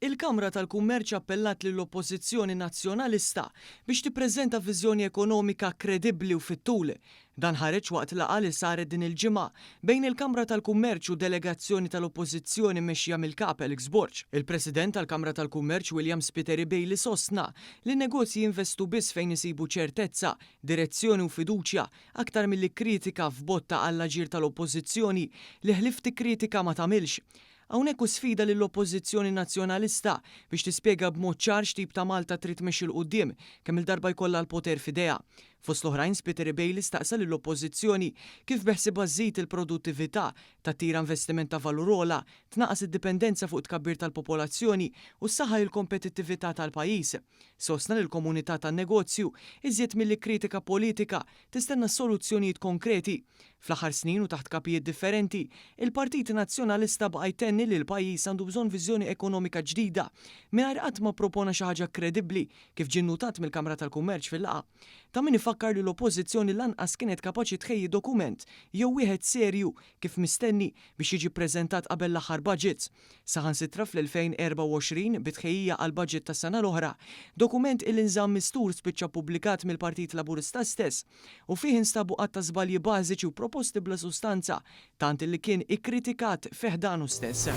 Il-Kamra tal-Kummerċ appellat lill-Oppożizzjoni Nazzjonalista biex tippreżenta viżjoni ekonomika kredibbli u fit-tul. Dan ħareġ waqt laqgħa li saret din il-ġimgħa bejn il-Kamra tal-Kummerċ u delegazzjoni tal-Oppożizzjoni mmexxija mill-Kap Alex Borg. Il-President tal-Kamra tal-Kummerċ William Spiteri Bailey sostna li n-negozji jinvestu biss fejn isibu ċertezza, direzzjoni u fiduċja aktar milli kritika f'botta għall-aġir tal-Oppożizzjoni li ħlief tikkritika ma tagħmilx. Hawnhekk hu sfida lill-Oppożizzjoni Nazzjonalista biex tispjega b'mod ċar x'tip ta' Malta trid tmexxi 'l quddiem kemm-il darba jkollha l-poter f'idejha. Fost l-oħrajn Spiteri Bailey staqsa lill-Oppożizzjoni kif beħsiebha żżid il-produttività, tattira investiment ta' valur ogħla, tnaqqas id-dipendenza fuq it-tkabbir tal-popolazzjoni u ssaħħaħ il-kompetittività tal-pajjiż. Sostna li l-komunità tan-negozju, iżjed milli kritika politika, tistenna soluzzjonijiet konkreti. Fl-aħħar snin u taħt kapijiet differenti, il-Partit Nazzjonalista baqa' jtenni li l-pajjiż għandu bżonn viżjoni ekonomika ġdida, mingħajr qatt ma ppropona xi ħaġa kredibbli, kif ġie nnutat mill-Kamra tal-Kummerċ fil-laqgħa. Ta' min ifakkar li l-Oppożizzjoni lanqas kienet kapaċi tħejji dokument jew wieħed serju kif mistenni biex jiġi ppreżentat qabel l-aħħar budgets. Saħansitra fl-2024, bi tħejjija għall-budget tas-sena l-oħra, dokument illi nżamm mistur spiċċa ppubblikat mill-Partit Laburista stess u fih instabu għadd ta' żbalji bażiċi u proposti bla sustanza, tant illi kien ikkritikat fi ħdanu stess.